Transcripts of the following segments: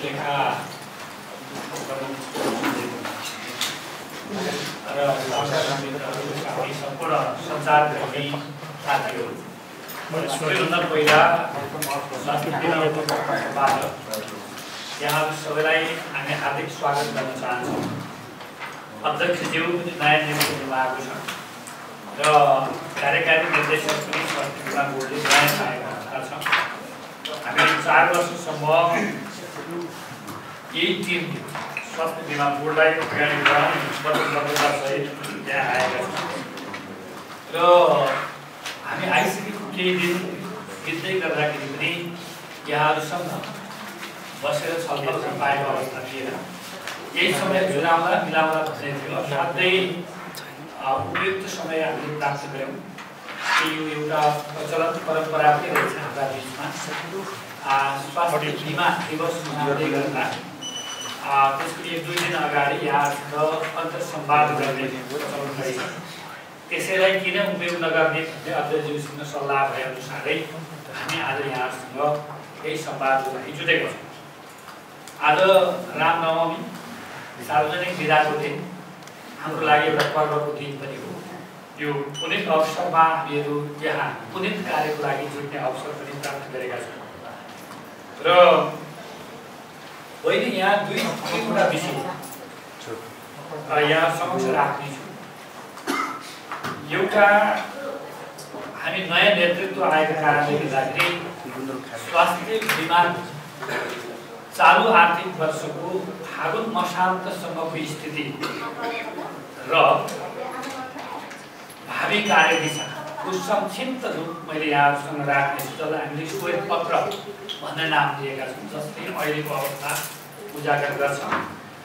लेखा र सम्पूर्ण सञ्चारकर्मी साथीहरू, सबैभन्दा पहिला यहाँ सबैलाई हामी हार्दिक स्वागत गर्न चाहन्छौँ। अध्यक्षज्यू पनि नयाँ नियुक्त हुनुभएको छ र कार्यकारी निर्देशक पनि स्वास्थ्य बीमा बोर्डले नयाँ आएका छ। हामी 4 वर्षसम्म यही टिम स्वास्थ्य बीमा बोर्डलाई अगाडि बढाउने वचनबद्धतासहित त्यहाँ आएका छौँ र हामी आइसकेको केही दिन बित्दै गर्दाखेरि पनि यहाँहरूसँग बसेर छलफल गर्न पाएको अवस्था थिएन। यही समय जुराउँदा मिलाउँदा भन्ने थियो। असाध्यै उपयुक्त समय हामीले प्राप्त गऱ्यौँ। यो एउटा प्रचलन परम्परा पनि रहेछ हाम्रा बिचमा। स्वास्थ्य बीमा दिवस मनाउँदै गर्दा त्यसको 1-2 दिन अगाडि यहाँसँग अन्तर्संवाद गर्ने प्रचलन रहेछ। त्यसैलाई किन उपयोग नगर्ने भन्ने अध्यक्षज्यूसँग सल्लाह भएअनुसारै हामी आज यहाँसँग यही संवादको लागि जुटेको छौँ। आज रामनवमी सार्वजनिक विदाको दिन, हाम्रो लागि एउटा पर्वको दिन पनि हो। यो पुनित अवसरमा हामीहरू यहाँ पुनित कार्यको लागि जुट्ने अवसर पनि प्राप्त गरेका छौँ र मैले यहाँ दुईवटा विषय यहाँ समक्ष राख्नेछु। एउटा, हामी नयाँ नेतृत्व आएको कारणले गर्दाखेरि स्वास्थ्य बीमा चालु आर्थिक वर्षको फागुन मसान्तसम्मको स्थिति र भावी कार्यदिशाको संक्षिप्त रूप मैले यहाँहरूसँग राख्नेछु, जसलाई हामीले श्वेत पत्र भन्ने नाम दिएका छौँ, जसले अहिलेको अवस्था उजागर गर्छ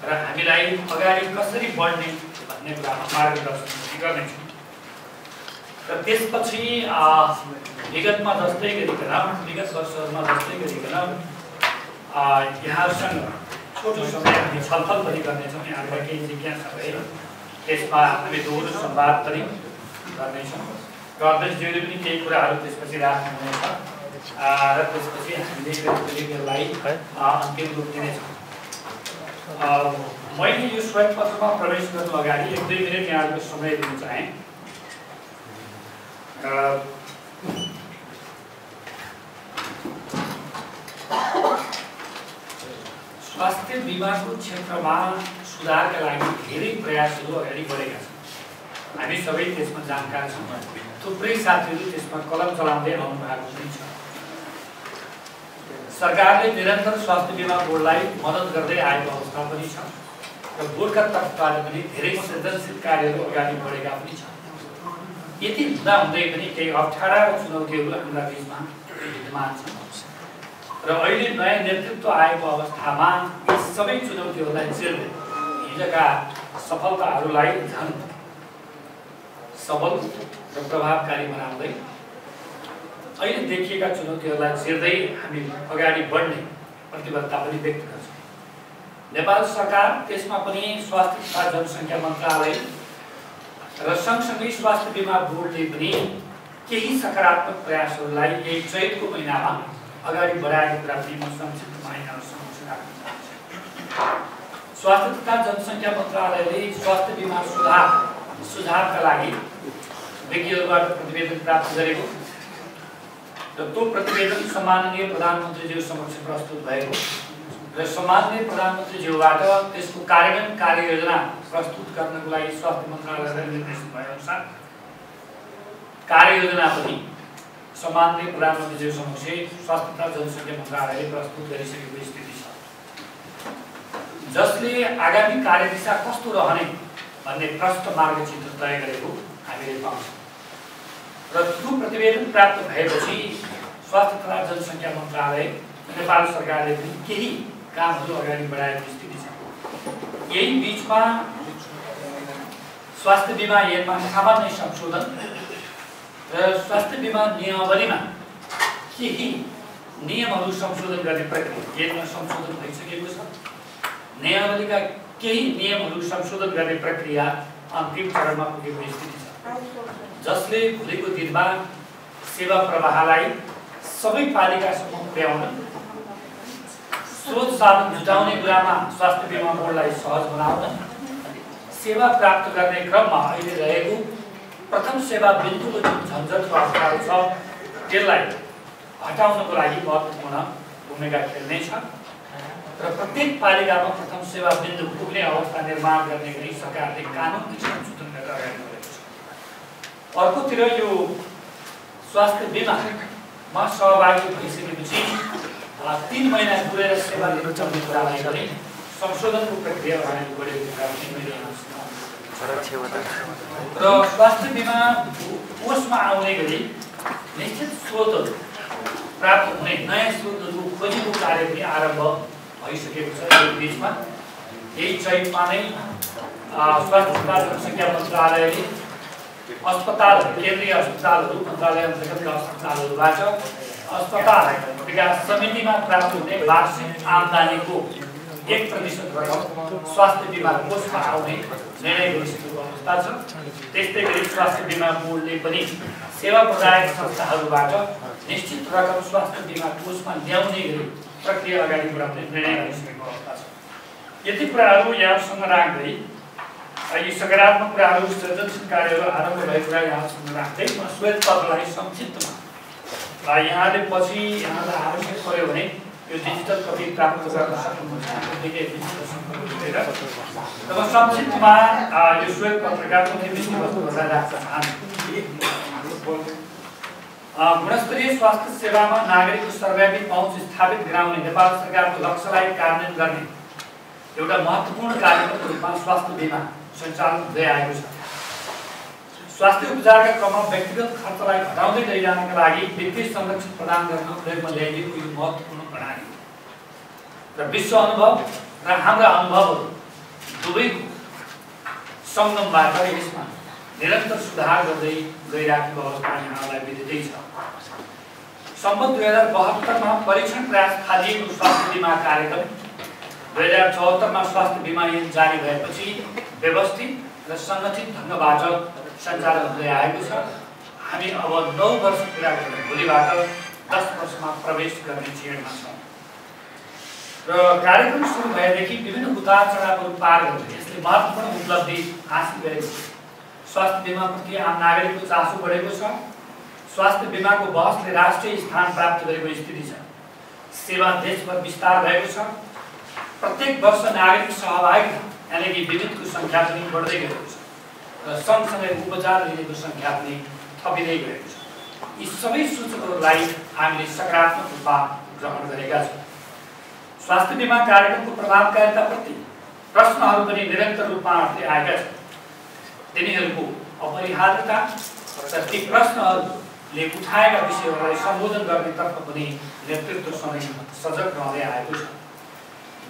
र हामीलाई अगाडि कसरी बढ्ने भन्ने कुरामा मार्गदर्शन पनि गर्नेछौँ। र त्यसपछि विगत वर्षहरूमा जस्तै गरिकन यहाँहरूसँग छोटो समय हामी छलफल पनि गर्नेछौँ। यहाँहरूलाई केही जिज्ञासा भए त्यसमा हामी दोहोरो संवाद पनि गर्नेछौँ र अध्यक्षज्यूले पनि केही कुराहरू त्यसपछि राख्नुहुनेछ र त्यसपछि हामीले यसलाई अन्तिम रूप दिनेछौँ। मैले यो श्वेत पत्रमा प्रवेश गर्नु अगाडि 1-2 मिनट यहाँहरूको समय दिन चाहेँ। स्वास्थ्य बीमाको क्षेत्रमा सुधारका लागि धेरै प्रयासहरू अगाडि बढेका छन्। हामी सबै त्यसमा जानकार छौँ। थुप्रै साथीहरू त्यसमा कलम चलाउँदै आउनु भएको पनि छ। सरकारले निरन्तर स्वास्थ्य बीमा बोर्डलाई मद्दत गर्दै आएको अवस्था पनि छ र बोर्डका तर्फबाट पनि धेरै सृजनशील कार्यहरू अगाडि बढेका पनि छन्। यति हुँदाहुँदै पनि केही अप्ठ्यारा र चुनौतीहरू हाम्रा बिचमा विद्यमान छन् र अहिले नयाँ नेतृत्व आएको अवस्थामा यी सबै चुनौतीहरूलाई चिर्दै हिजोका सफलताहरूलाई झन् सबल र प्रभावकारी बनाउँदै अहिले देखिएका चुनौतीहरूलाई चिर्दै हामी अगाडि बढ्ने प्रतिबद्धता पनि व्यक्त गर्छौँ। नेपाल सरकार, त्यसमा पनि स्वास्थ्य तथा जनसङ्ख्या मन्त्रालय र सँगसँगै स्वास्थ्य बीमा बोर्डले पनि केही सकारात्मक प्रयासहरूलाई यही चैतको महिनामा अगाडि बढाएको कुरा पनि म संक्षिप्तमा यहाँहरू समक्ष राख्न चाहन्छु। स्वास्थ्य तथा जनसङ्ख्या मन्त्रालयले स्वास्थ्य बीमा सुधारका लागि विज्ञहरूबाट प्रतिवेदन प्राप्त गरेको र त्यो प्रतिवेदन सम्माननीय प्रधानमन्त्रीज्यू समक्ष प्रस्तुत भएको र सम्माननीय प्रधानमन्त्रीज्यूबाट त्यसको कार्यान्वयन कार्ययोजना प्रस्तुत गर्नको लागि स्वास्थ्य मन्त्रालयलाई निर्देशन भएअनुसार कार्ययोजना पनि सम्माननीय प्रधानमन्त्रीज्यू समक्ष स्वास्थ्य तथा जनसङ्ख्या मन्त्रालयले प्रस्तुत गरिसकेको स्थिति छ, जसले आगामी कार्यदिशा कस्तो रहने भन्ने प्रष्ट मार्गचित्र तय गरेको हामीले पाउँछौँ। र त्यो प्रतिवेदन प्राप्त भएपछि स्वास्थ्य तथा जनसङ्ख्या मन्त्रालय नेपाल सरकारले पनि केही कामहरू अगाडि बढाएको स्थिति छ। यही बिचमा स्वास्थ्य बीमा ऐनमा सामान्य संशोधन र स्वास्थ्य बीमा नियमावलीमा केही नियमहरू संशोधन गर्ने प्रक्रिया ऐनमा संशोधन भइसकेको छ। नियमावलीका केही नियमहरू संशोधन गर्ने प्रक्रिया अन्तिम चरणमा पुगेको स्थिति छ, जसले भोलिको दिनमा सेवा प्रवाहलाई सबै पालिकासम्म पुर्याउन स्रोत साधन जुटाउने कुरामा स्वास्थ्य बिमा बोर्डलाई सहज बनाउन, सेवा प्राप्त गर्ने क्रममा अहिले रहेको प्रथम सेवा बिन्दुको जुन झन्झटको अवस्थाहरू छ त्यसलाई हटाउनको लागि महत्त्वपूर्ण भूमिका खेल्नेछ र प्रत्येक पालिकामा प्रथम सेवा बिन्दु पुग्ने अवस्था निर्माण गर्ने गरी सरकारले कानुन संशोधन गरेर अगाडि बढेको छ। अर्कोतिर यो स्वास्थ्य बिमामा सहभागी भइसकेपछि 3 महिना पुगेर सेवा लिनु पर्ने कुरालाई पनि संशोधनको प्रक्रिया अगाडि बढेको कुरा पनि मैले र स्वास्थ्य बिमा कोषमा आउने गरी निश्चित स्रोतहरू प्राप्त हुने नयाँ स्रोतहरू खोजीको कार्य पनि आरम्भ भइसकेको छ। यो बिचमा यही चैतमा नै स्वास्थ्य तथा जनसङ्ख्या मन्त्रालयले अस्पताल केन्द्रीय अस्पतालहरू मन्त्रालय अन्तर्गतका अस्पतालहरूबाट अस्पताल विकास समितिमा प्राप्त हुने वार्षिक आम्दानीको 1% रकम स्वास्थ्य बिमा कोषमा आउने निर्णय गरिसकेको अवस्था छ। त्यस्तै गरी स्वास्थ्य बिमा बोर्डले पनि सेवा प्रदायक संस्थाहरूबाट निश्चित रकम स्वास्थ्य बिमा कोषमा ल्याउने गरी प्रक्रिया अगाडि बढाउने निर्णय गरिसकेको अवस्था छ। यति कुराहरू यहाँसँग राख्दै यी सकारात्मक कुराहरू सृजनशील कार्यहरू आरम्भ भएको कुरा यहाँसँग राख्दै म श्वेत पत्रलाई संक्षिप्तमा यहाँले पछि यहाँलाई आवश्यक पर्यो भने यो डिजिटल कपी प्राप्त गर्न सक्नुहुन्छ। र संक्षिप्तमा यो श्वेत पत्रका मुख्य विषयवस्तुहरूलाई राख्न चाहन्छु। गुणस्तरीय स्वास्थ्य सेवामा नागरिकको सर्वव्यापी पहुँच स्थापित गराउने नेपाल सरकारको लक्ष्यलाई कार्यान्वयन गर्ने एउटा महत्त्वपूर्ण कार्यक्रमको रूपमा स्वास्थ्य बिमा सञ्चालन हुँदै आएको छ। स्वास्थ्य उपचारका क्रममा व्यक्तिगत खर्चलाई घटाउँदै लैजानका लागि वित्तीय संरक्षण प्रदान गर्न प्रयोगमा ल्याइएको यो महत्त्वपूर्ण प्रणाली र विश्व अनुभव र हाम्रा अनुभवहरू दुवैको सङ्गमबाट यसमा निरन्तर सुधार गर्दै गइराखेको अवस्था यहाँलाई विदितै छ। सम्बन्ध 2072 मा परीक्षण प्रयास थालिएको स्वास्थ्य बिमा कार्यक्रम 2074 मा स्वास्थ्य बिमा ऐन जारी भएपछि व्यवस्थित र सङ्गठित ढङ्गबाट सञ्चालन हुँदै आएको छ। हामी अब 9 वर्ष पुरा गर्ने भोलिबाट 10 वर्षमा प्रवेश गर्ने चरणमा छौँ र कार्यक्रम सुरु भएदेखि विभिन्न उतार चढावहरू पार गर्दै यसले महत्त्वपूर्ण उपलब्धि हासिल गरेको छ। स्वास्थ्य बिमाप्रति आम नागरिकको चासो बढेको छ। स्वास्थ्य बिमाको बहसले राष्ट्रिय स्थान प्राप्त गरेको स्थिति छ। सेवा देशभर विस्तार भएको छ। प्रत्येक वर्ष नागरिक सहभागिता यानि कि विविधको सङ्ख्या पनि बढ्दै गएको छ र सँगसँगै उपचार लिनेको सङ्ख्या पनि थपिँदै गएको छ। यी सबै सूचकहरूलाई हामीले सकारात्मक रूपमा ग्रहण गरेका छौँ। स्वास्थ्य बिमा कार्यक्रमको प्रभावकारिताप्रति प्रश्नहरू पनि निरन्तर रूपमा उठ्दै आएका छन्। तिनीहरूको अपरिहार्यता र ती प्रश्नहरूले उठाएका विषयहरूलाई सम्बोधन गर्नेतर्फ पनि नेतृत्व सधैँ सजग रहँदै आएको छ।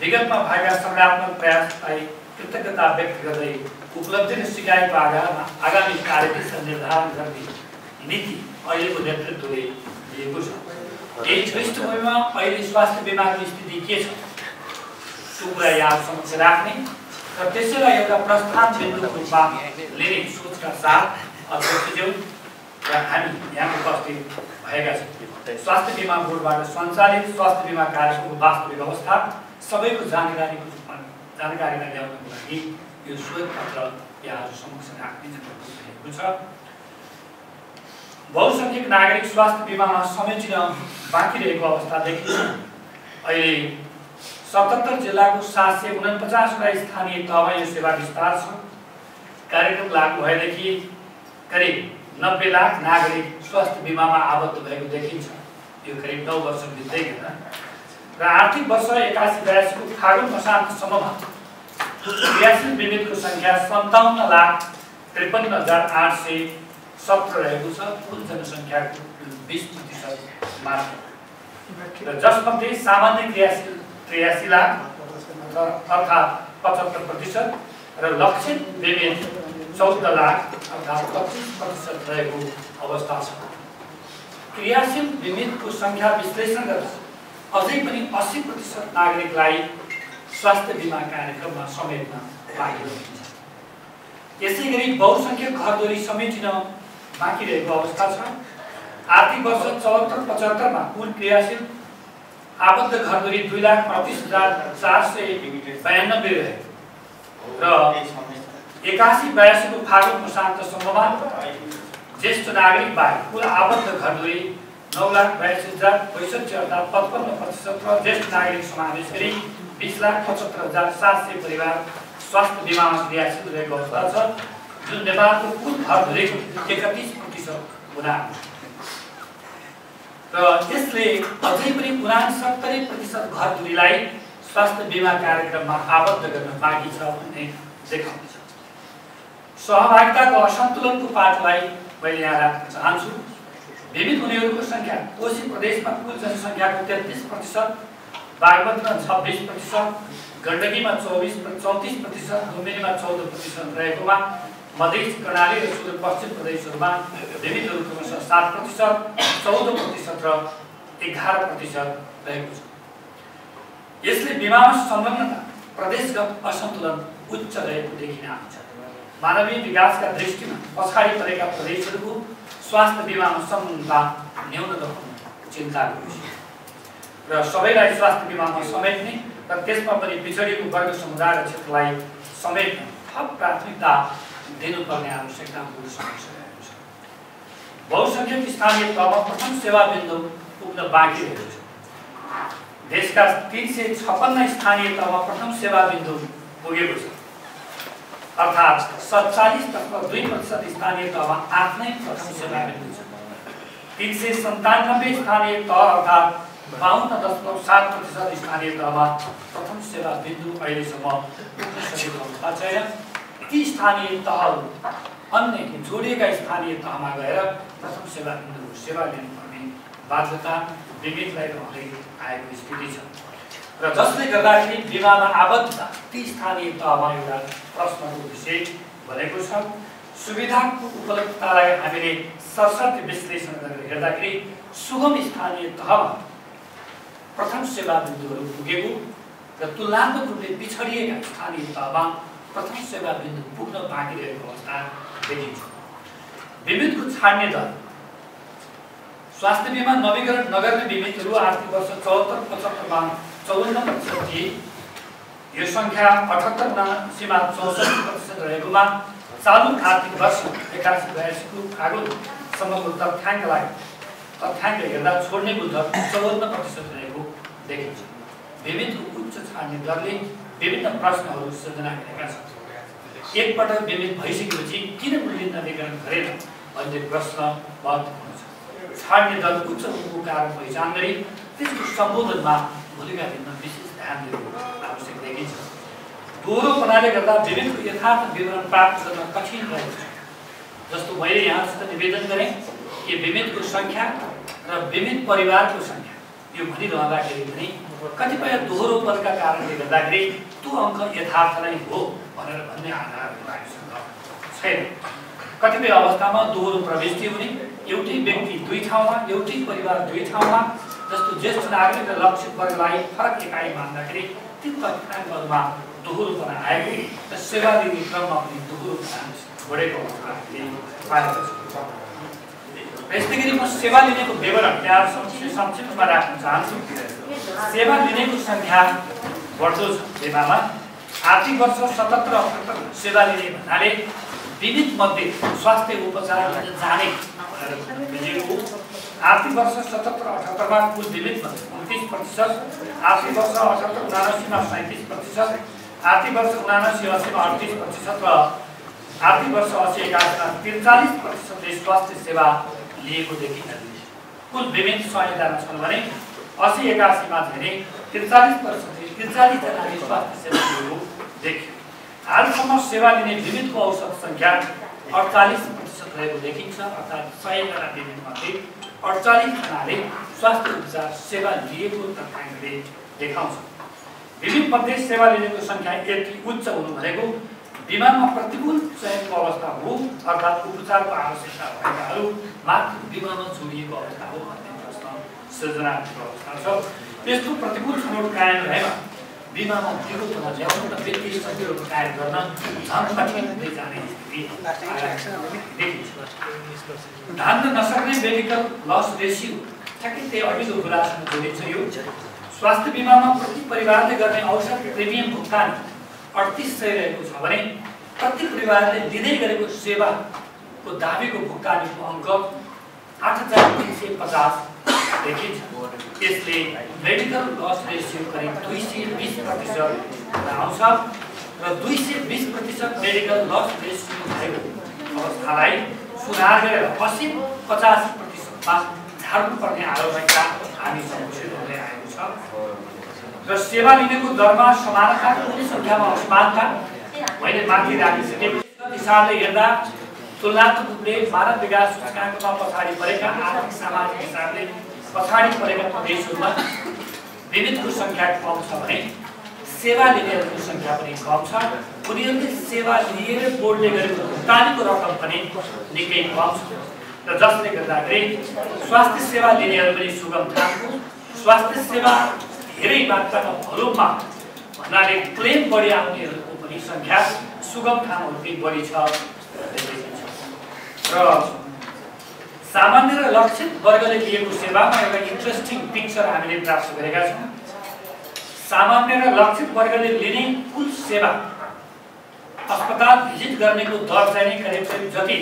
विगतमा भएका सकारात्मक प्रयासलाई कृतज्ञता व्यक्त गर्दै उपलब्धि र सिकाइको आधारमा आगामी कार्यदिशा निर्धारण गर्ने नीति अहिलेको नेतृत्वले लिएको छ। यही पृष्ठभूमिमा अहिले स्वास्थ्य बिमाको स्थिति के छ त्यो कुरा यहाँ समक्ष राख्ने र त्यसैलाई एउटा प्रस्थान बिन्दुको रूपमा लिने सोचका साथ अध्यक्षज्यू र हामी यहाँ उपस्थित भएका छौँ। स्वास्थ्य बिमा बोर्डबाट सञ्चालित स्वास्थ्य बिमा कार्यक्रमको वास्तविक अवस्था सबैको जानकारीलाई ल्याउनको लागि यो श्वेत पत्र यहाँहरू समक्ष राख्ने भएको छ। बहुसङ्ख्यक नागरिक स्वास्थ्य बिमामा समेटिन बाँकी रहेको अवस्था देखिन्छ। अहिले 77 जिल्लाको 749वटा स्थानीय तहमा यो सेवा विस्तार छ। कार्यक्रम लागू भएदेखि करिब 90 लाख नागरिक स्वास्थ्य बिमामा आबद्ध भएको देखिन्छ। यो करिब 9 वर्ष बित्दै गएन र आर्थिक वर्ष 81-82 को फागुन मसान्तसम्ममा क्रियाशील बिमितको सङ्ख्या 57,53,817 रहेको छ। कुल जनसङ्ख्याको 20% मात्र र जसमध्ये सामान्य क्रियाशील 83 लाख अर्थात् 75% र लक्षित बिमित 14 लाख अर्थात् 25% रहेको अवस्था छ। क्रियाशील बिमितको सङ्ख्या विश्लेषण गर्दा अझै पनि 80% नागरिकलाई स्वास्थ्य बिमा कार्यक्रममा समेट्न बाँकी रहन्छ। यसै गरी बहुसङ्ख्यक घरधुरी समेटिन बाँकी रहेको अवस्था छ। आर्थिक वर्ष 74-75 मा कुल क्रियाशील आबद्ध घरधुरी 2,38,492 रहे र 81-82 को फागुन मसान्तसम्ममा ज्येष्ठ नागरिक बाहेक कुल आबद्ध घरधुरी 9,82,065 अर्थात् 55% र ज्येष्ठ नागरिक समावेश गरी 20,75,700 परिवार स्वास्थ्य बीमामा क्रियाशील रहेको अवस्था छ, जुन नेपालको कुल घरधुरीको 31% हुन आएको छ। र यसले अझै पनि 69% घरधुरीलाई स्वास्थ्य बीमा कार्यक्रममा आबद्ध गर्न बाँकी छ भन्ने देखाउँछ। सहभागिताको असन्तुलनको पाठलाई मैले यहाँ राख्न चाहन्छु। बीमित हुनेहरूको संख्या कोशी प्रदेशमा कुल जनसङ्ख्याको 33%, बागमतीमा 26%, गण्डकीमा 34%, लुम्बिनीमा 14% रहेकोमा मधेस, कर्णाली र सुदूरपश्चिम प्रदेशहरूमा बीमितहरू क्रमशः 7%, 14% र 11% रहेको छ। यसले बीमामा संलग्नता प्रदेशगत असन्तुलन उच्च रहेको देखिन आउँछ। मानवीय विकासका दृष्टिमा पछाडि परेका प्रदेशहरूको स्वास्थ्य बीमामा संलग्नता न्यून रहनु चिन्ताको विषय र सबैलाई स्वास्थ्य बीमामा समेट्ने र त्यसमा पनि पिछडिएको वर्ग समुदाय र क्षेत्रलाई समेट्न थप प्राथमिकता दिनुपर्ने आवश्यकता समस्या छ। बहुसंख्यक स्थानीय तहमा प्रथम सेवा बिन्दु पुग्न बाँकी रहेको छ। देशका 356 स्थानीय तहमा प्रथम सेवा बिन्दु पुगेको छ, अर्थात् 47.2% स्थानीय तहमा आफ्नै प्रथम सेवा बिन्दु छ। 397 स्थानीय तह अर्थात् 52.7% स्थानीय तहमा प्रथम सेवा बिन्दु अहिलेसम्म पुग्न सकेको अवस्था छैन। ती स्थानीय तहहरू अन्य जोडिएका स्थानीय तहमा गएर प्रथम सेवा बिन्दुको सेवा लिनुपर्ने बाध्यता बीमितलाई रहँदै आएको स्थिति छ र जसले गर्दाखेरि बीमामा आबद्ध ती स्थानीय तहमा एउटा प्रश्नको विषय बनेको छ। सुविधाको उपलब्धतालाई हामीले सरसर्ती विश्लेषण गरेर हेर्दाखेरि सुगम स्थानीय तहमा प्रथम सेवा बिन्दुहरू पुगेको र तुलनात्मक रूपले पिछडिएका स्थानीय तहमा प्रथम सेवा बिन्दु पुग्न बाँकी रहेको अवस्था देखिन्छ। बीमितको छाड्ने दर स्वास्थ्य बीमा नवीकरण नगर्ने बीमितहरू आर्थिक वर्ष 74-75 मा 54% थिए। यो संख्या 78-79 मा 64% रहेकोमा चालु आर्थिक वर्ष 81-82 को फागुनसम्मको तथ्याङ्क हेर्दा छोड्नेको दर 54% रहेको देखिन्छ। बीमितको उच्च छाड्ने दरले विभिन्न प्रश्नहरू सृजना गरेका छन्। एकपटक बीमित भइसकेपछि किन मूल्य नवीकरण गरेन भन्ने प्रश्न महत्त्वपूर्ण छ। छाड्ने दर उच्च हुनुको कारण पहिचान गरी त्यसको सम्बोधनमा भोलिका दिनमा विशेष ध्यान दिनु आवश्यक देखिन्छ। दोहोरोपनाले गर्दा बीमितको यथार्थ विवरण प्राप्त गर्न कठिन रहेको छ। जस्तो मैले यहाँसित निवेदन गरेँ कि बीमितको सङ्ख्या र बीमित परिवारको सङ्ख्या यो भनिरहँदाखेरि पनि कतिपय दोहोरोपनका कारणले गर्दाखेरि त्यो अङ्क यथार्थ नै हो भनेर भन्ने आधारहरू हामीसँग छैन। कतिपय अवस्थामा दोहोरो प्रविष्टि हुने, एउटै व्यक्ति दुई ठाउँमा, एउटै परिवार दुई ठाउँमा, जस्तो ज्येष्ठ नागरिक र लक्षित वर्गलाई फरक एकाइ मान्दाखेरि ती तथ्याङ्कहरूमा दोहोरोपना आएको र सेवा दिने क्रममा पनि दोहोरोपना बढेको अवस्था हामीले पाएका छौँ। यस्तै गरी म सेवा लिनेको विवरण यहाँ संक्षिप्तमा राख्न चाहन्छु। सेवा लिनेको सङ्ख्या बढ्दो छ। बीमामा आर्थिक वर्ष 77-78 सेवा लिने भन्नाले बीमित मध्ये स्वास्थ्य उपचार लिन जाने भनेर आर्थिक वर्ष 77-78 मा कुल बीमित 29%, आर्थिक वर्ष 78-79 मा 37%, आर्थिक वर्ष 79-80 मा 38% र आर्थिक वर्ष 80-81 मा 43% स्वास्थ्य सेवा लिएको देखिन्छ। कुल बीमित 100 जना छन् भने 80-81 मा भने 43 जनाले स्वास्थ्य सेवा लिएको देखियो। हालसम्म सेवा लिने बीमितको औसत सङ्ख्या 48% रहेको देखिन्छ, अर्थात् 100 जना बीमितमध्ये 48 जनाले स्वास्थ्य उपचार सेवा लिएको तथ्याङ्कले देखाउँछ। बीमित मध्ये सेवा लिनेको सङ्ख्या यति उच्च हुनु भनेको बीमामा प्रतिकूल चयनको अवस्था हो, अर्थात् उपचारको आवश्यकता भएकाहरू मात्र बीमामा जोडिएको अवस्था हो भन्ने प्रश्न सृजना भएको अवस्था छ। त्यस्तो प्रतिकूल छनौट कायम रहेमा बीमामा विरोधमा ल्याउन र व्यक्ति सजिलो कायम गर्न झन् कठिन हुँदै जाने स्थिति देखिन्छ। धान्न नसक्ने मेडिकल लस रेसियो ठ्याक्कै त्यही अघिल्लो गुनासोमा जोडिन्छ। यो स्वास्थ्य बीमामा प्रति परिवारले गर्ने औषध प्रिमियम भुक्तानी 3800 रहेको छ भने प्रति परिवारले लिँदै गरेको सेवाको दाबीको भुक्तानीको अङ्क 8350 देखिन्छ। यसले मेडिकल लस रेसियो करिब 220% आउँछ र 220% मेडिकल लस रेसियो भएको अवस्थालाई सुधार गरेर 80-50%मा झार्नुपर्ने आवश्यकता हामी सम्मुखित हुँदै आएको छ र सेवा लिनेको दरमा समानता कुनै सङ्ख्यामा असमानता मैले माथि राखिसकेको हिसाबले हेर्दा तुलनात्मक रूपले मानव विकास सूचकाङ्कमा पछाडि परेका आर्थिक सामाजिक हिसाबले पछाडि परेका प्रदेशहरूमा विविधको सङ्ख्या कम छ भने सेवा लिनेहरूको सङ्ख्या पनि कम छ। उनीहरूले सेवा लिएर बोर्डले गरेको भुक्तानीको रकम पनि निकै कम छ र जसले गर्दाखेरि स्वास्थ्य सेवा लिनेहरू पनि सुगम ठाउँको स्वास्थ्य सेवा धेरै मात्रामा भलुममा भन्नाले क्लेम बढी आउनेहरूको पनि सङ्ख्या सुगम ठाउँहरूकै बढी छ र सामान्य र लक्षित वर्गले लिएको सेवामा एउटा इन्ट्रेस्टिङ पिक्चर हामीले प्राप्त गरेका छौँ। सामान्य र लक्षित वर्गले लिने कुल सेवा अस्पताल भिजिट गर्नेको दर चाहिँ करिब जति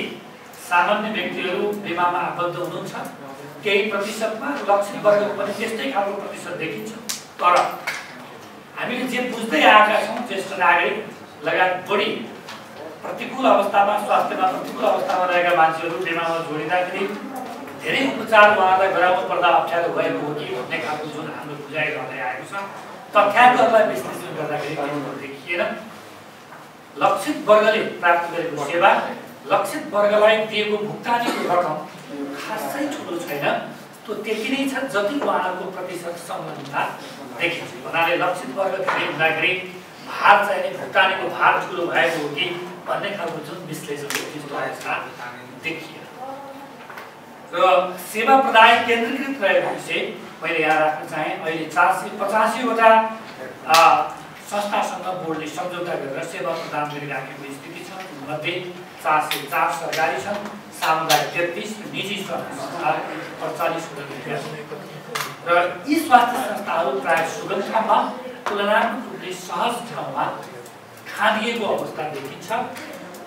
सामान्य व्यक्तिहरू बिमामा आबद्ध हुनुहुन्छ केही प्रतिशतमा लक्षित वर्गको पनि त्यस्तै खालको प्रतिशत देखिन्छ। तर हामीले जे बुझ्दै आएका छौँ ज्येष्ठ नागरिक लगायत बढी प्रतिकूल अवस्थामा स्वास्थ्यमा प्रतिकूल अवस्थामा रहेका मान्छेहरू बिमामा जोडिँदाखेरि धेरै उपचार उहाँलाई गराउनु पर्दा अप्ठ्यारो भएको हो कि भन्ने खालको जुन हाम्रो बुझाइ रहँदै आएको छ तथ्याङ्कहरूलाई विश्लेषण गर्दाखेरि देखिएन। लक्षित वर्गले प्राप्त गरेको सेवा लक्षित वर्गलाई दिएको भुक्तानीको रकम खासै ठुलो छैन, त्यो त्यति नै छ जति उहाँहरूको प्रतिशत सम्बन्धमा देखिन्छ। भन्नाले लक्षित वर्ग धेरै हुँदाखेरि भार चाहिने भुक्तानीको भार ठुलो भएको हो कि भन्ने खालको जुन विश्लेषणको त्यस्तो अवस्था देखिएन। र सेवा प्रदाय केन्द्रीकृत रहेको विषय मैले यहाँ राख्न चाहेँ। अहिले 485वटा संस्थासँग बोर्डले सम्झौता गरेर सेवा प्रदान गरिराखेको स्थिति छ। मध्ये 404 सरकारी छन्, सामुदायिक 33, निजी संस्था 48वटा र यी स्वास्थ्य संस्थाहरू प्राय सुगम ठाउँमा तुलनात्मक रूपले सहज ठाउँमा खादिएको अवस्था देखिन्छ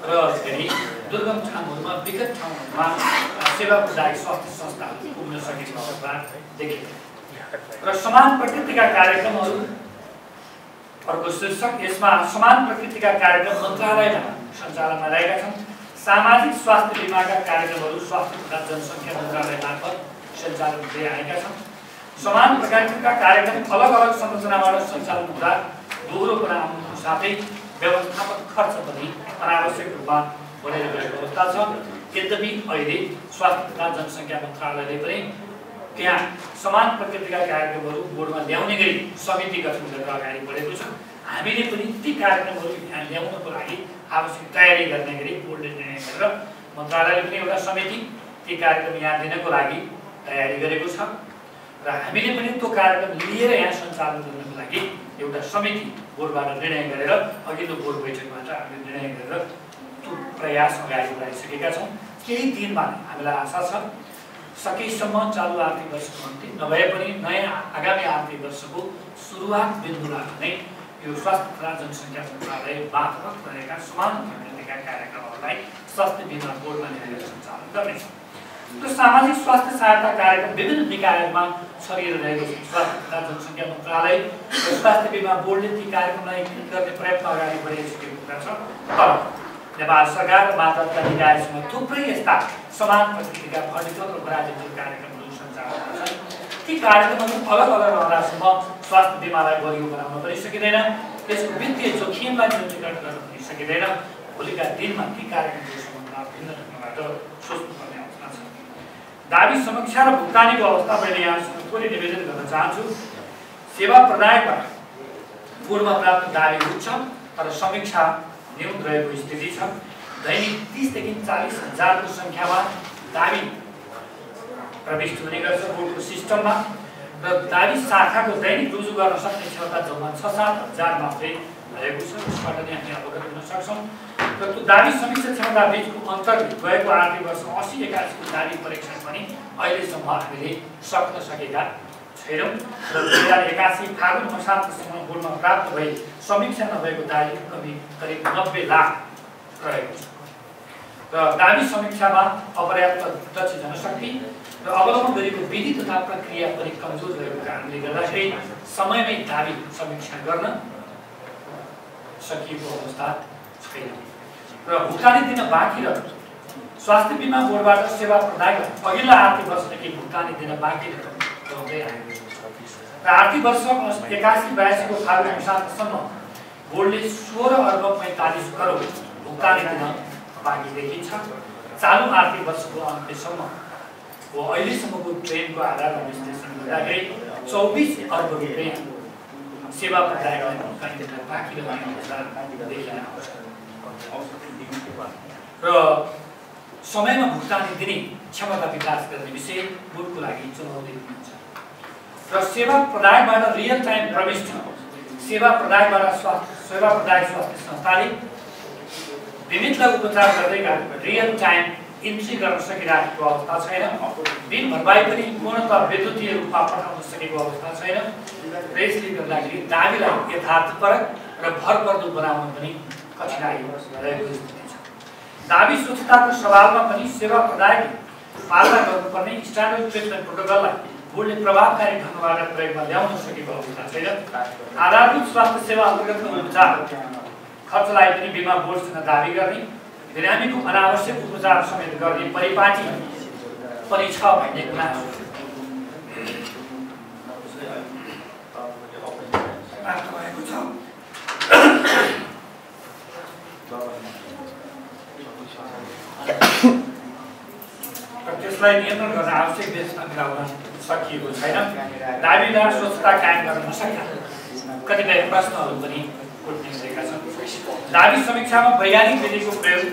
र फेरि दुर्गम ठाउँहरूमा विकट ठाउँहरूमा सेवा प्रदायक स्वास्थ्य संस्थाहरू पुग्न सकेको अवस्था देखिन्छ। र समान प्रकृतिका कार्यक्रमहरू अर्को शीर्षक यसमा समान प्रकृतिका कार्यक्रम मन्त्रालयमा सञ्चालनमा रहेका छन्। सामाजिक स्वास्थ्य बीमाका कार्यक्रमहरू स्वास्थ्य तथा जनसङ्ख्या मन्त्रालय मार्फत सञ्चालन हुँदै आएका छन्। समान प्रकारका कार्यक्रम अलग अलग संरचनाबाट सञ्चालन हुँदा दोहोरोपना आउनुको साथै व्यवस्थापन खर्च पनि अनावश्यक रूपमा बढेर गएको अवस्था छ। यद्यपि अहिले स्वास्थ्य तथा जनसङ्ख्या मन्त्रालयले पनि त्यहाँ समान प्रकृतिका कार्यक्रमहरू बोर्डमा ल्याउने गरी समिति गठन गरेर अगाडि बढेको छ। हामीले पनि ती कार्यक्रमहरू यहाँ ल्याउनको लागि आवश्यक तयारी गर्ने गरी बोर्डले निर्णय गरेर मन्त्रालयले पनि एउटा समिति ती कार्यक्रम यहाँ दिनको लागि तयारी गरेको छ र हामीले पनि त्यो कार्यक्रम लिएर यहाँ सञ्चालन गर्नको लागि एउटा समिति बोर्डबाट निर्णय गरेर अघिल्लो बोर्ड बैठकबाट हामीले निर्णय गरेर त्यो प्रयास अगाडि बढाइसकेका छौँ। केही दिनमा हामीलाई आशा छ सकेसम्म चालु आर्थिक वर्षको अन्तिम नभए पनि नयाँ आगामी आर्थिक वर्षको सुरुवात बिन्दुबाट नै यो स्वास्थ्य तथा जनसङ्ख्या मन्त्रालय मार्फत रहेका समान प्रकृतिका कार्यक्रमहरूलाई स्वास्थ्य बीमा बोर्डमा ल्याएर सञ्चालन गर्नेछ। र सामाजिक स्वास्थ्य सहायता कार्यक्रम विभिन्न निकायहरूमा छरिएर रहेको छ। स्वास्थ्य तथा जनसङ्ख्या मन्त्रालय र स्वास्थ्य बीमा बोर्डले ती कार्यक्रमलाई एकीकृत गर्ने प्रयत्न अगाडि बढाइसकेको कुरा छ। तर नेपाल सरकार र मातहतका निकायसँग थुप्रै यस्ता समान प्रकृतिका फलितल र पराजित कार्यक्रमहरू सञ्चालन छन्। ती कार्यक्रमहरू अलग अलग रहँदासम्म स्वास्थ्य बीमालाई बलियो बनाउन पनि सकिँदैन, त्यसको वित्तीय जोखिमलाई न्यूनीकरण गर्न पनि सकिँदैन। भोलिका दिनमा ती कार्यक्रमहरू सम्बन्धमा भिन्न ढङ्गबाट सोच्नुपर्ने अवस्था छ। दाबी समीक्षा र भुक्तानीको अवस्था मैले यहाँ थोरै निवेदन गर्न चाहन्छु। सेवा प्रदायकबाट पूर्व प्राप्त दाबी उच्च तर समीक्षा न्यून रहेको स्थिति छ। दैनिक 30 देखि 40 हजारको सङ्ख्यामा दाबी प्रविष्ट हुने गर्छ बोर्डको सिस्टममा र दाबी शाखाको दैनिक रुजु गर्न सक्ने क्षमता जम्मा 6-7 हजार मात्रै रहेको छ। यसबाट नै हामी अवगत हुन सक्छौँ। र त्यो दाबी समीक्षा क्षमता बिचको अन्तर्गत गएको आर्थिक वर्ष 80-81 को दाबी परीक्षण पनि अहिलेसम्म हामीले सक्न सकेका छैनौँ र 2081 फागुन असारसम्म बोर्डमा प्राप्त भई समीक्षा नभएको दाबी करिब 90 लाख रहेको छ र दाबी समीक्षामा अपर्याप्त दक्ष जनशक्ति र अवलम्बन गरेको विधि तथा प्रक्रिया पनि कमजोर रहेको कारणले गर्दाखेरि समयमै दाबी समीक्षा गर्न सकिएको अवस्था छैन र भुक्तानी दिन बाँकी र स्वास्थ्य बिमा बोर्डबाट सेवा प्रदायकलाई अघिल्ला आर्थिक वर्षदेखि भुक्तानी दिन बाँकी रहँदै आएको छ र आर्थिक वर्ष 81-82 को फागुन असारसम्म बोर्डले 16 अर्ब 45 करोड भुक्तानी दिन बाँकी देखिन्छ। चालु आर्थिक वर्षको अन्त्यसम्म अहिलेसम्मको ट्रेनको आधारमा विश्लेषण गर्दाखेरि 24 अर्ब रुपियाँ सेवा प्रदायकलाई भुक्तानी दिन बाँकी रहने अवस्था देखिन आउँछ र समयमा भुक्तानी दिने क्षमता विकास गर्ने विषय बोर्डको लागि चुनौती हुनुहुन्छ र सेवा प्रदायकबाट रियल टाइम प्रविष्टि सेवा प्रदायक स्वास्थ्य संस्थाले बिमितलाई उपचार गर्दै रियल टाइम इन्ट्री गर्न सकिरहेको अवस्था छैन। बिल भरपाई पनि पूर्णतः विद्युतीय रूपमा पठाउन सकेको अवस्था छैन र यसले गर्दाखेरि दाबीलाई यथार्थपरक र भरपर्दो बनाउन पनि कठिनाइ रहेको स्थिति छ। दाबी स्वच्छताको सवालमा पनि सेवा प्रदायकले पालना गर्नुपर्ने स्ट्यान्डर्ड ट्रिटमेन्ट प्रोटोकललाई बोर्डले प्रभावकारी ढङ्गबाट प्रयोगमा ल्याउन सकेको अवस्था छैन। आधारभूत स्वास्थ्य सेवा अन्तर्गतको उपचार खर्चलाई पनि बिमा बोर्डसँग दाबी गर्ने बिरामीको अनावश्यक उपचार समेत गर्ने परिपाटी पनि छ भन्ने गुनासो भएको छ। त्यसलाई नियन्त्रण गर्न आवश्यक व्यवस्था मिलाउन सकिएको छैन। दाबीदार स्वच्छता कायम गर्न नसक्दा कतिपय प्रश्नहरू पनि उठिरहेका छन्। दाबी समीक्षामा वैज्ञानिक विधिको प्रयोग,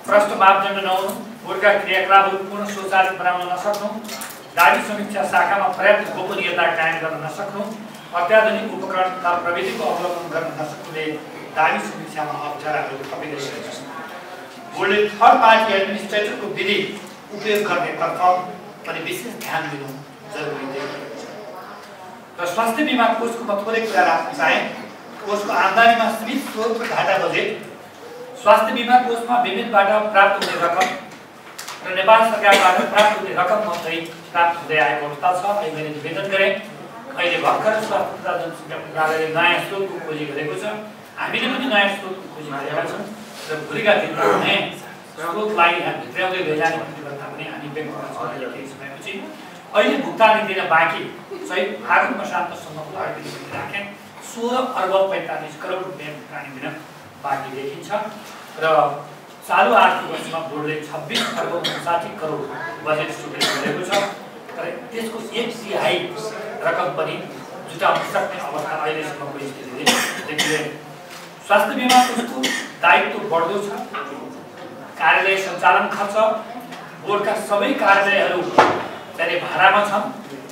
प्रष्ट मापदण्ड नहुनु, बोर्डका क्रियाकलापहरू पूर्ण स्वचालित बनाउन नसक्नु, दाबी समीक्षा शाखामा पर्याप्त गोपनीयता कायम गर्न नसक्नु, अत्याधुनिक उपकरण तथा प्रविधिको अवलम्बन गर्न नसक्नुले दाबी समीक्षामा अप्ठ्याराहरू थपिरहेका छन्। बोर्डले थर्ड पार्टी एडमिनिस्ट्रेटरको विधि उपयोग गर्नेतर्फ पनि विशेष ध्यान दिनु जरुरी देखिएको छ। र स्वास्थ्य बिमा कोषको म थोरै कुरा राख्न चाहे। कोषको आम्दानीमा सीमित स्रोत घाटा बजेट, स्वास्थ्य बिमा कोषमा विभिन्नबाट प्राप्त हुने रकम र नेपाल सरकारबाट प्राप्त हुने रकम मात्रै प्राप्त हुँदै आएको अवस्था छ। मैले निवेदन गरेँ, अहिले भर्खर स्वास्थ्य तथा जनसङ्ख्या मन्त्रालयले नयाँ स्रोतको खोजी गरेको छ। हामीले पनि नयाँ स्रोतको खोजी गरेका छौँ र भोलिका दिनमा नयाँ स्रोतलाई भित्राउँदै लैजाने प्रतिबद्धता पनि हामी व्यक्त गर्छौँ। केही समयपछि अहिले भुक्तानी दिन बाँकी सही फागुन असारसम्मको अवधि राखेँ 16 अर्ब 45 करोड रुपियाँ भुक्तानी दिन बाँकी देखिन्छ र चालु आर्थिक वर्षमा बोर्डले 26 अर्ब 59 करोड बजेट स्वीकृत गरेको छ। तर त्यसको 1/3 रकम पनि जुटाउन सक्ने अवस्था अहिलेसम्मको स्थितिले देखिँदैन। स्वास्थ्य बिमा कोषको दायित्व बढ्दो छ। कार्यालय सञ्चालन खर्च, बोर्डका सबै कार्यालयहरू चाहिँ भाडामा छन्।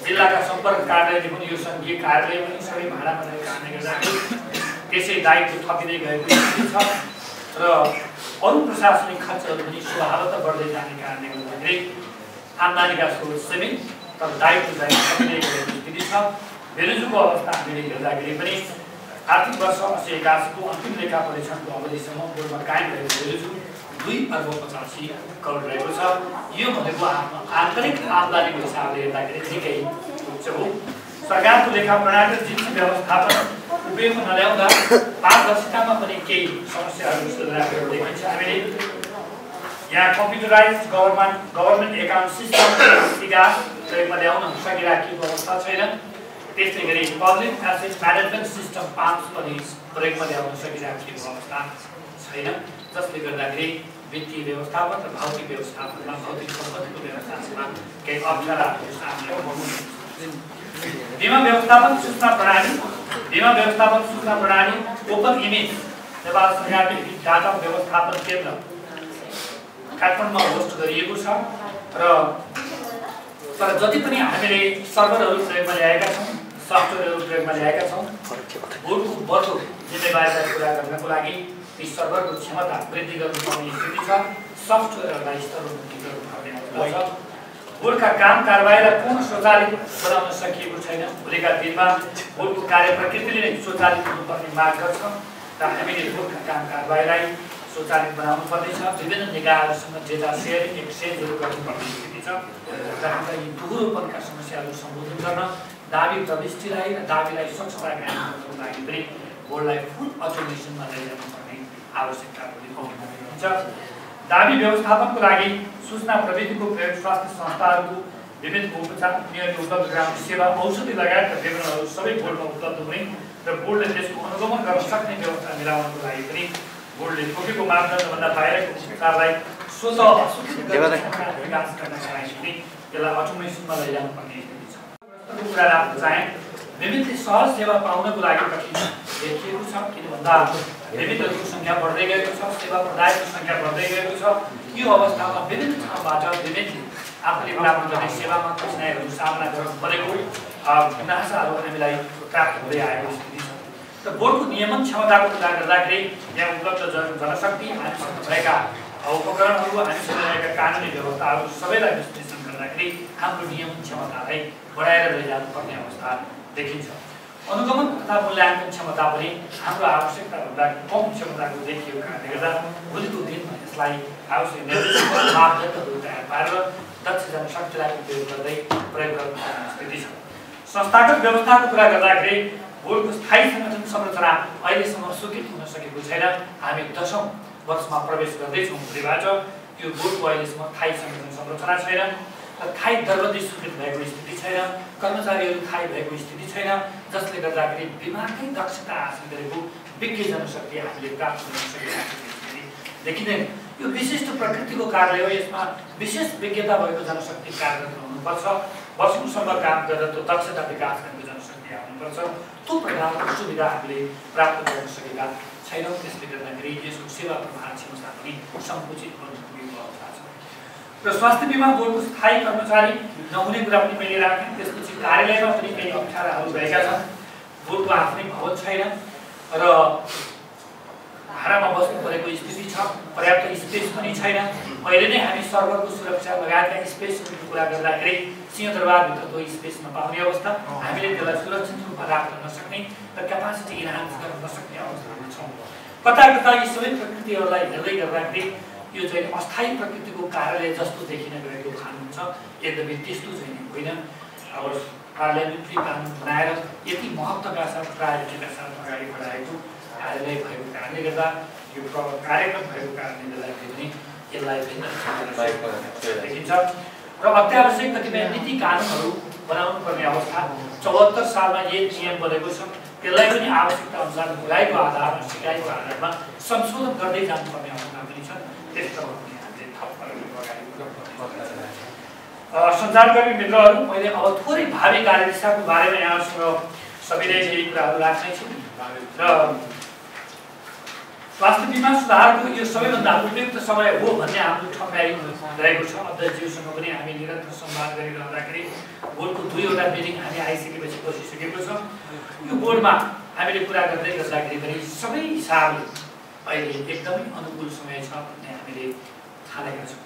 जिल्लाका सम्पर्क कार्यालयले पनि यो सङ्घीय कार्यालय पनि सबै भाडामा रहेको कारणले गर्दाखेरि त्यसै दायित्व थपिँदै गएको स्थिति छ र अरू प्रशासनिक खर्चहरू पनि स्वभावतः बढ्दै जाने कारणले गर्दाखेरि आम्दानीका स्रोत सीमित तर दायित्व चाहिँ थपिँदै गएको स्थिति छ। बेरोजगारीको अवस्था हामीले हेर्दाखेरि पनि आर्थिक वर्ष 80-81 को अन्तिम लेखा परीक्षणको अवधिसम्म बोर्डमा कायम रहेको बेरोजगारी 2 अर्ब 85 करोड रहेको छ। यो भनेको आन्तरिक आम्दानीको हिसाबले हेर्दाखेरि निकै उच्च हो। सरकारको लेखा प्रणाली जिन्सी व्यवस्थापन उपयोगमा नल्याउँदा पारदर्शितामा पनि केही समस्याहरू सुधार देखिन्छ। हामीले यहाँ कम्प्युटराइज गभर्नमेन्ट एकाउन्ट सिस्टम प्रयोगमा ल्याउन सकिराखेको अवस्था छैन। त्यसै गरी public asset management system palms पनि प्रयोगमा ल्याउन सकिराखेको अवस्था छैन, जसले गर्दाखेरि वित्तीय व्यवस्थापन र भौतिक व्यवस्थापनमा भौतिक सम्पत्तिको व्यवस्थापनमा केही अप्ठ्याराहरू सामना गर्नु। बीमा व्यवस्थापन सूचना प्रणाली ओपन इमेज नेपाल सरकारले डाटा व्यवस्थापन केन्द्र काठमाडौँमा होस्ट गरिएको छ र तर जति पनि हामीले सर्भरहरू प्रयोगमा ल्याएका छौँ, सफ्टवेयरहरू प्रयोगमा ल्याएका छौँ, बोर्डको बढ्दो जिम्मेवारीलाई पुरा गर्नको लागि ती सर्भरको क्षमता वृद्धि गर्नुपर्ने स्थिति छ। सफ्टवेयरहरूलाई स्तरोन्नति गर्नुपर्ने अवस्था छ। बोर्डका काम कारबाहीलाई पूर्ण स्वचालित बनाउन सकिएको छैन। भोलिका दिनमा बोर्डको कार्य प्रकृतिले नै स्वचालित हुनुपर्ने माग गर्छ र हामीले बोर्डका काम कारबाहीलाई स्वचालित बनाउनु पर्नेछ। विभिन्न निकायहरूसँग डेटा सेयरिङ एक्सचेन्जहरू गर्नुपर्ने स्थिति छ र हाम्रा यी दोहोरोपनका समस्याहरू सम्बोधन गर्न दाबी प्रविष्टिलाई र दाबीलाई स्वच्छता कायम गर्नको लागि पनि बोर्डलाई फुल अटोमेसनमा ल्याइरहनु पर्ने आवश्यकता पनि हुन्छ। दाबी व्यवस्थापनको लागि सूचना प्रविधिको प्रयोग स्वास्थ्य संस्थाहरूको विभिन्न उपचार उनीहरूले उपलब्ध गराउने सेवा औषधि लगायतका विवरणहरू सबै बोर्डमा उपलब्ध हुने र बोर्डले त्यसको अनुगमन गर्न सक्ने व्यवस्था मिलाउनको लागि पनि बोर्डले तोकेको मापदण्डभन्दा बाहिरको उपचारलाई स्वत विकास गर्नका लागि पनि त्यसलाई अटोमेसनमा लैजानु पर्ने स्थिति छ। कुरा राख्न चाहे विभिन्न सहज सेवा पाउनको लागि कठिन देखिएको छ, किन भन्दा विभिन्नहरूको सङ्ख्या बढ्दै गएको छ, सेवा प्रदायकको सङ्ख्या बढ्दै गएको छ। यो अवस्थामा विभिन्न ठाउँबाट विभिन्न आफूले प्राप्त गर्ने सेवामा कठिनाइहरू सामना गर्नु परेको गुनासाहरू हामीलाई प्राप्त हुँदै आएको स्थिति छ। र बोर्डको नियमन क्षमताको कुरा गर्दाखेरि यहाँ उपलब्ध जनशक्ति, हामीसँग भएका उपकरणहरू, हामीसँग रहेका कानुनी व्यवस्थाहरू सबैलाई विश्लेषण गर्दाखेरि हाम्रो नियमन क्षमतालाई बढाएर लैजानु पर्ने अवस्था देखिन्छ। अनुगमन तथा मूल्याङ्कन क्षमता पनि हाम्रो आवश्यकताभन्दा कम क्षमताको देखिएको कारणले गर्दा भोलिको दिनमा यसलाई आवश्यक निर्देशित मापदण्डहरू तयार पारेर दक्ष जनशक्तिलाई उपयोग गर्दै प्रयोग गर्नुपर्ने स्थिति छ। संस्थागत व्यवस्थाको कुरा गर्दाखेरि बोर्डको स्थायी सङ्गठन संरचना अहिलेसम्म स्वीकृत हुन सकेको छैन। हामी 10औं वर्षमा प्रवेश गर्दैछौँ। भोलिबाट यो बोर्डको अहिलेसम्म स्थायी सङ्गठन संरचना छैन र थायी दरबन्दी स्वीकृत भएको स्थिति छैन, कर्मचारीहरू थायी भएको स्थिति छैन, जसले गर्दाखेरि बिमाकै दक्षता हासिल गरेको विज्ञ जनशक्ति हामीले प्राप्त गर्न सकेका स्थिति देखिँदैन। यो विशिष्ट प्रकृतिको कार्य हो, यसमा विशेष विज्ञता भएको जनशक्ति कार्यरत हुनुपर्छ। वर्षौँसम्म काम गरेर त्यो दक्षता विकास गरेको जनशक्ति आउनुपर्छ। त्यो प्रकारको सुविधा हामीले प्राप्त गर्न सकेका छैनौँ। त्यसले गर्दाखेरि यसको सेवा प्रवाह क्षमता पनि सङ्कुचित हुन पुगेको अवस्था छ। र स्वास्थ्य बिमा बोर्डको स्थायी कर्मचारी नहुने कुरा पनि मैले राखेँ। त्यसपछि कार्यालयमा पनि केही अप्ठ्याराहरू भएका छन्। बोर्डको आफ्नै भवन छैन र भाडामा बस्नु परेको स्थिति छ, पर्याप्त स्पेस पनि छैन। अहिले नै हामी सर्भरको सुरक्षा लगायतका स्पेसहरूको कुरा गर्दाखेरि सिंहदरबारभित्र त्यो स्पेस नपाउने अवस्था, हामीले त्यसलाई सुरक्षित रूपमा राख्न नसक्ने र क्यापासिटी इन्हान्स गर्न नसक्ने अवस्थामा छौँ। कता कता यी सबै प्रकृतिहरूलाई हेर्दै गर्दाखेरि यो चाहिँ अस्थायी प्रकृतिको कार्यालय जस्तो देखिन गएको कानुन छ। यद्यपि त्यस्तो चाहिँ होइन। अब पार्लियामेन्ट्री कानुन बनाएर यति महत्त्वका साथ प्रायोरिटीका साथ अगाडि बढाएको कार्यालय भएको कारणले गर्दा, यो कार्यक्रम भएको कारणले गर्दाखेरि पनि यसलाई भिन्न देखिन्छ र अत्यावश्यक कतिपय नीति कानुनहरू बनाउनु पर्ने अवस्था 74 सालमा यही नियम बनेको छ। त्यसलाई पनि आवश्यकता अनुसार बुझाइको आधारमा, सिकाइको आधारमा संशोधन गर्दै जानुपर्ने अवस्था पनि छ। त्यसतर्फ पनि हामीले थप अगाडि बढ्नुपर्ने। सञ्चारकर्मी मित्रहरू, मैले अब थोरै भावी कार्यदिशाको बारेमा यहाँसँग सबैले यही कुराहरू राख्ने छु र स्वास्थ्य बिमा सुधारको यो सबैभन्दा उपयुक्त समय हो भन्ने हाम्रो ठम्याइ रहेको छ। अध्यक्षज्यूसँग पनि हामी निरन्तर संवाद गरिरहँदाखेरि बोर्डको 2वटा मिटिङ हामी आइसकेपछि बसिसकेको छ। यो बोर्डमा हामीले कुरा गर्दै गर्दाखेरि पनि सबै हिसाबले अहिले एकदमै अनुकूल समय छ भन्ने हामीले ठानेका छौँ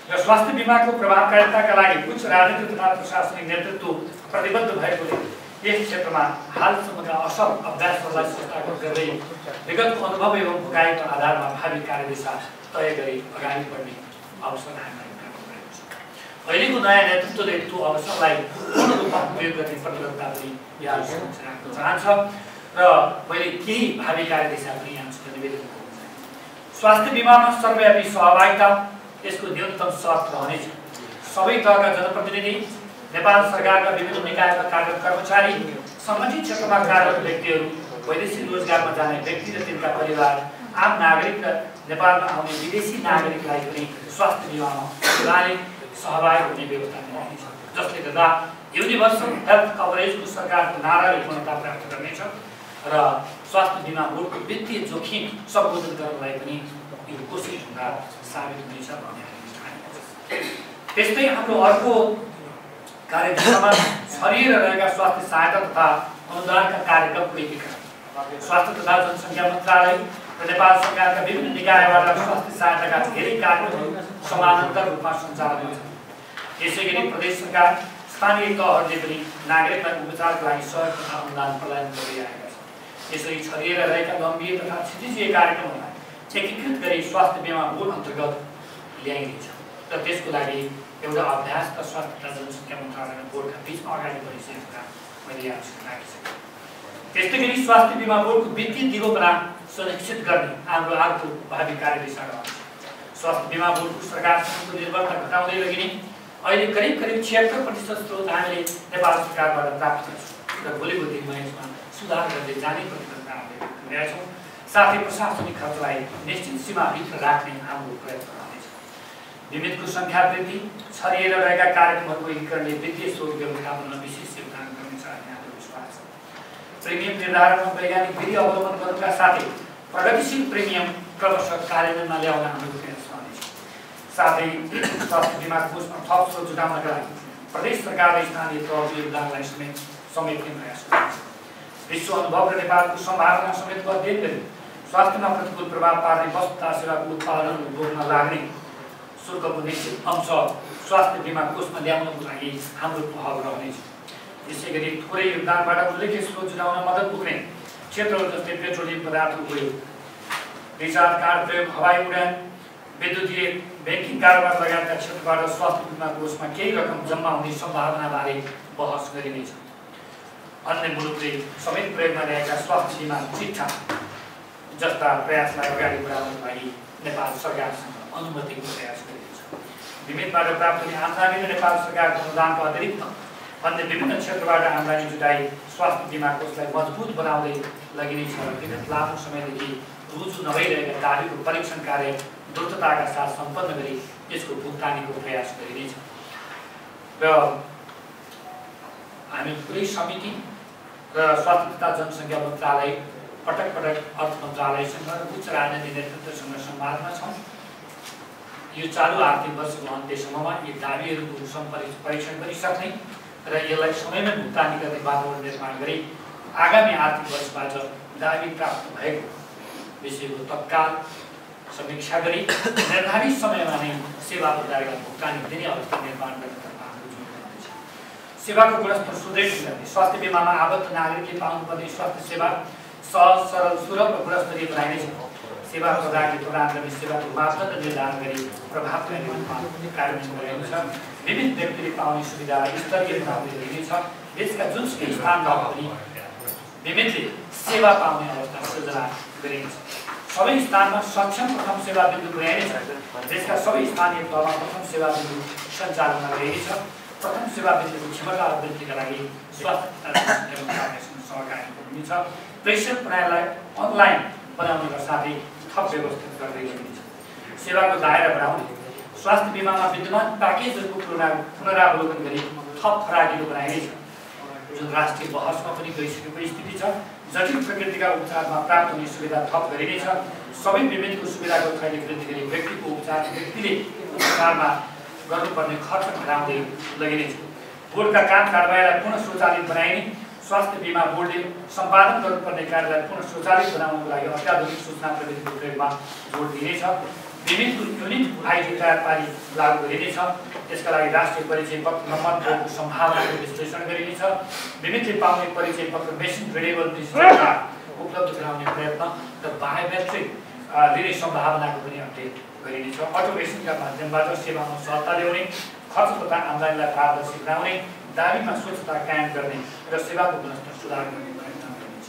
र स्वास्थ्य बिमाको प्रभावकारिताका लागि उच्च राजनीतिक तथा प्रशासनिक नेतृत्व प्रतिबद्ध भएकोले यस क्षेत्रमा हालसम्मका असल अभ्यासहरूलाई संस्थागत गर्दै विगतको अनुभव एवं भोगाइको आधारमा भावी कार्यदिशा तय गरी अगाडि बढ्ने अवसर हामीलाई प्राप्त भएको छ। अहिलेको नयाँ नेतृत्वले त्यो अवसरलाई पूर्ण रूपमा प्रयोग गर्ने प्रतिबद्धता पनि यहाँसँग राख्न चाहन्छ र मैले केही भावी कार्यदिशा पनि यहाँसँग निवेदन गर्न चाहन्छु। स्वास्थ्य बिमामा सर्वव्यापी सहभागिता यसको न्यूनतम शर्त रहनेछ। सबै तहका जनप्रतिनिधि, नेपाल सरकारका विभिन्न निकायका कार्यरत कर्मचारी, सङ्गठित क्षेत्रमा कार्यरत व्यक्तिहरू, वैदेशिक रोजगारमा जाने व्यक्ति र तिनका परिवार, आम नागरिक र नेपालमा आउने विदेशी नागरिकलाई पनि स्वास्थ्य बिमामा सहभागी हुने व्यवस्था मिलाइनेछ, जसले गर्दा युनिभर्सल हेल्थ कभरेजको सरकारको नाराले पूर्णता प्राप्त गर्नेछ र स्वास्थ्य बिमा बोर्डको वित्तीय जोखिम सम्बोधन गर्नलाई पनि यो कोसिस हुँदा साबित हुनेछ भन्ने त्यस्तै हाम्रो अर्को कार्यक्रममा छरिएर रहेका स्वास्थ्य सहायता तथा अनुदानका कार्यक्रमको एकीकरण, स्वास्थ्य तथा जनसङ्ख्या मन्त्रालय र नेपाल सरकारका विभिन्न निकायबाट स्वास्थ्य सहायताका धेरै कार्यक्रमहरू समानान्तर रूपमा सञ्चालन हुन्छ। यसैगरी प्रदेश सरकार स्थानीय तहहरूले पनि नागरिकलाई उपचारका लागि सहयोग तथा अनुदान प्रदान गरिरहेका छन्। यसरी छरिएर रहेका गम्भीर तथा क्षतिशील कार्यक्रमहरूलाई एकीकृत गरी स्वास्थ्य बीमा बोर्ड अन्तर्गत ल्याइनेछ र त्यसको लागि एउटा अभ्यास र स्वास्थ्य तथा जनसङ्ख्या मन्त्रालय बोर्डका बिचमा अगाडि बढिसकेको कुरा मैले यहाँसित राखिसकेँ। त्यस्तै गरी स्वास्थ्य बीमा बोर्डको वित्तीय दिगोपना सुनिश्चित गर्ने हाम्रो अर्को भावी कार्यदिशा रहन्छ। स्वास्थ्य बीमा बोर्डको सरकारसँगको निर्भरता घटाउँदै लगिने अहिले करिब 76% स्रोत हामीले नेपाल सरकारबाट प्राप्त गर्छौँ र भोलिको दिनमा यसमा सुधार गर्दै जाने प्रतिबद्धता हामीले गरेका छौँ। साथै प्रशासनिक खर्चलाई निश्चित सीमाभित्र राख्ने हाम्रो प्रयत्न रहनेछ। विविधको सङ्ख्या वृद्धि, छरिएर रहेका कार्यक्रमहरूको एकीकरणले वित्तीय स्रोत व्यवस्थापनमा विशेष योगदान गर्नेछ भन्ने हाम्रो विश्वास छ। प्रिमियम निर्धारणमा वैज्ञानिक विधि अवलम्बन गर्नुका साथै प्रगतिशील प्रिमियम क्रमशः कार्यान्वयनमा ल्याउन हाम्रो प्रयास रहनेछ। साथै स्वास्थ्य बीमा कोषमा थप स्रोत जुटाउनका लागि प्रदेश सरकार र स्थानीय तहको योगदानलाई समेट्ने प्रयास गर्नेछ। विश्व अनुभव र नेपालको सम्भावना समेतको अध्ययन गरी स्वास्थ्यमा प्रतिकूल प्रभाव पार्ने वस्तु तथा सेवाको उत्पादन उद्योगमा लाग्ने शुल्कको निश्चित अंश स्वास्थ्य बीमा कोषमा ल्याउनको लागि हाम्रो पहल रहनेछ। यसै गरी थोरै योगदानबाट उल्लेख्य स्रोत जुटाउन मद्दत पुग्ने क्षेत्रहरू जस्तै पेट्रोलियम पदार्थको उपयोग, रिचार्ज कार्ड प्रयोग, हवाई उडान, विद्युतीय ब्याङ्किङ कारोबार लगायतका क्षेत्रबाट स्वास्थ्य बीमा कोषमा केही रकम जम्मा हुने सम्भावनाबारे बहस गरिनेछ। अन्य मुलुकले समेत प्रयोगमा ल्याएका स्वास्थ्य बीमा चिट्ठा जस्ता प्रयासलाई अगाडि बढाउनको लागि नेपाल सरकारसँग अनुमतिको प्रयास गरिनेछ। विमितबाट प्राप्त हुने आम्दानी र नेपाल सरकारको अनुदानको अतिरिक्त अन्य विभिन्न क्षेत्रबाट आम्दानी जुटाई स्वास्थ्य बीमा कोषलाई मजबुत बनाउँदै लगिनेछ र विगत लामो समयदेखि रुजु नभइरहेका दाबीको परीक्षण कार्य द्रुतताका साथ सम्पन्न गरी यसको भुक्तानीको प्रयास गरिनेछ। र हामी पुरै समिति र स्वास्थ्य तथा जनसङ्ख्या मन्त्रालय पटक पटक अर्थ मन्त्रालयसँग र उच्च राजनीतिक नेतृत्वसँग संवादमा छौँ। यो चालु आर्थिक वर्षको अन्त्यसम्ममा यी दाबीहरूको परीक्षण गरिसक्ने र यसलाई समयमै भुक्तानी गर्ने वातावरण निर्माण गरी आगामी आर्थिक वर्षबाट दाबी प्राप्त भएको विषयको तत्काल समीक्षा गरी निर्धारित समयमा नै सेवा प्रदातालाई भुक्तानी दिने अवस्था निर्माण गर्नतर्फ हाम्रो जोड रहनेछ। सेवाको गुणस्तर सुदृढ गर्ने, स्वास्थ्य बीमामा आबद्ध नागरिकले पाउनुपर्ने स्वास्थ्य सेवा सहज, सरल, सुलभ र गुणस्तरीय बनाइनेछ। सेवा प्रदाताले प्रदान गर्ने सेवाको मापदण्ड निर्धारण गरी प्रभावकारी रूपमा कार्यान्वयन गरिनेछ। विविध व्यक्तिले पाउने सुविधा स्तरीय बनाउँदै लगिनेछ। देशका जुनसुकै स्थानमा पनि विविधले सेवा पाउने अवस्था सृजना गरिनेछ। सबै स्थानमा सक्षम प्रथम सेवा बिन्दु पुर्याइनेछ। देशका सबै स्थानीय तहमा प्रथम सेवा बिन्दु सञ्चालनमा गरिनेछ। प्रथम सेवा बिन्दुको क्षमता वृद्धिका लागि स्वास्थ्य मन्त्रालयसँग सहकारी हुनेछ। प्रेषण प्रणालीलाई अनलाइन बनाउनका साथै थप व्यवस्थित गर्दै लगिनेछ। सेवाको दायरा बढाउने, स्वास्थ्य बीमामा विद्यमान प्याकेजहरूको पुनरावलोकन गरी थप फराकिलो बनाइनेछ। जुन राष्ट्रिय बहसमा पनि गइसकेको स्थिति छ, जटिल प्रकृतिका उपचारमा प्राप्त हुने सुविधा थप गरिनेछ। सबै विभिन्नको सुविधाको थैली वृद्धि गरी व्यक्तिले उपचारमा गर्नुपर्ने खर्च घटाउँदै लगिनेछ। बोर्डका काम कारबाहीलाई पुनः स्वचालित बनाइने, स्वास्थ्य बीमा बोर्डले सम्पादन गर्नुपर्ने कार्यलाई पुनः स्वचालित बनाउनको लागि अत्याधुनिक सूचना प्रविधिको प्रयोगमा जोड दिइनेछ। विभिन्न युनिक आइडी तयार पारी लागू गरिनेछ। त्यसका लागि राष्ट्रिय परिचय पत्र नम्बरको सम्भावनाको विश्लेषण गरिनेछ। विभिन्नले पाउने परिचय पत्र मेसिन रिडेबल डिजिटल उपलब्ध गराउने प्रयत्न र बायोमेट्रिक लिने सम्भावनाको पनि अपडेट गरिनेछ। अटोमेसनका माध्यमबाट सेवामा सहजता ल्याउने, खर्च तथा आम्दानीलाई पारदर्शी बनाउने, दाबीमा स्वच्छता कायम गर्ने र सेवाको गुणस्तर सुधार गर्ने प्रयत्न गरिनेछ।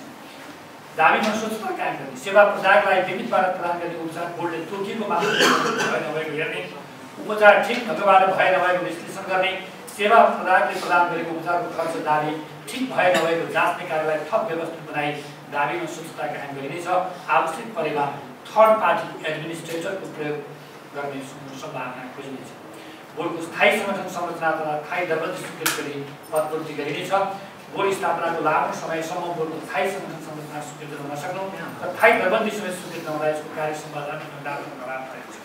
दाबीमा स्वच्छता कायम गर्ने, सेवा प्रदातालाई विविधबाट प्रदान गर्ने उपचार बोर्डले तोकिएको मात्र भए नभएको हेर्ने, उपचार ठिक ढङ्गबाट भए नभएको विश्लेषण गर्ने, सेवा प्रदाताले प्रदान गरेको उपचारको खर्च दाबी ठिक भए नभएको जाँच्ने कार्यलाई थप व्यवस्थित बनाई दाबीमा स्वच्छता कायम गरिनेछ। आवश्यक परेमा थर्ड पार्टी एडमिनिस्ट्रेटरको प्रयोग गर्ने सम्भावना खोजिनेछ। बोर्डको स्थायी संगठन संरचना तथा स्थायी दरबन्दी स्वीकृत गरी पदपूर्ति गरिनेछ। बोर्ड स्थापनाको लामो समयसम्म बोर्डको स्थायी संगठन संरचना स्वीकृत हुन नसक्नु र स्थायी दरबन्दी समेत स्वीकृत नहुँदा यसको कार्य सम्पादन निर्धारण प्रभाव परेको छ।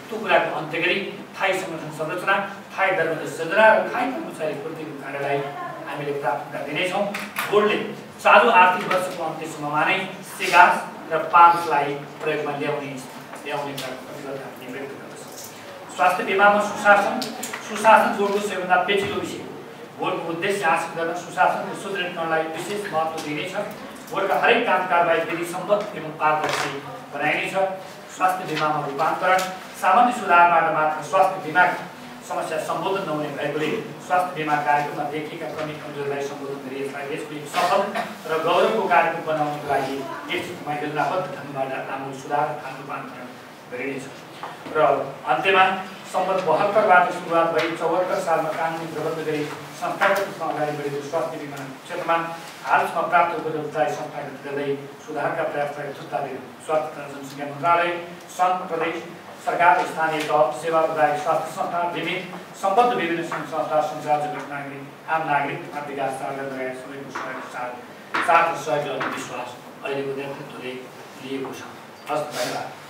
त्यो कुराको अन्त्य गरी स्थायी संगठन संरचना, स्थायी दरबन्दी सृजना र स्थायी कर्मचारी पूर्तिको कार्यलाई हामीले प्राथमिकता दिनेछौँ। बोर्डले चालु आर्थिक वर्षको अन्त्यसम्ममा नै सेगास र पाम्सलाई प्रयोगमा ल्याउने प्रतिबद्धता व्यक्त गर्दछ। स्वास्थ्य बीमामा सुशासन, सुशासन बोर्डको सबैभन्दा पेचिलो विषय। बोर्डको उद्देश्य हासिल गर्न सुशासनको सुदृढीकरणलाई विशेष महत्त्व दिइनेछ। बोर्डका हरेक काम कारबाही विधि सम्बद्ध एवं पारदर्शी बनाइनेछ। स्वास्थ्य बिमामा रूपान्तरण सामान्य सुधारबाट मात्र स्वास्थ्य बिमा समस्या सम्बोधन नहुने भएकोले स्वास्थ्य बिमा कार्यक्रममा देखिएका कमी कमजोरीलाई सम्बोधन गरी यसलाई देशको एक सफल र गौरवको कार्यक्रम बनाउनको लागि एक योजनाबद्ध ढङ्गबाट आमूल सुधार तथा रूपान्तरण गरिनेछ। र अन्त्यमा सम्बन्ध 72बाट सुरुवात भई 74 सालमा कानुनी प्रबन्ध गरी संस्थागत रूपमा अगाडि बढेको स्वास्थ्य बिमा क्षेत्रमा हालसम्म प्राप्त उपलब्धिलाई संस्थागत गर्दै सुधारका प्रयासलाई दृढता दिनु स्वास्थ्य तथा जनसङ्ख्या मन्त्रालय, सङ्घ, प्रदेश सरकार, स्थानीय तह, सेवा प्रदायक स्वास्थ्य संस्था, सम्बद्ध विभिन्न सङ्घ संस्था, सञ्चार जगत नागरिक, आम नागरिक तथा विकास साधन लगायत सबैको सहयोग साथ सहयोग गर्ने विश्वास अहिलेको नेतृत्वले लिएको छ। हस्, धन्यवाद।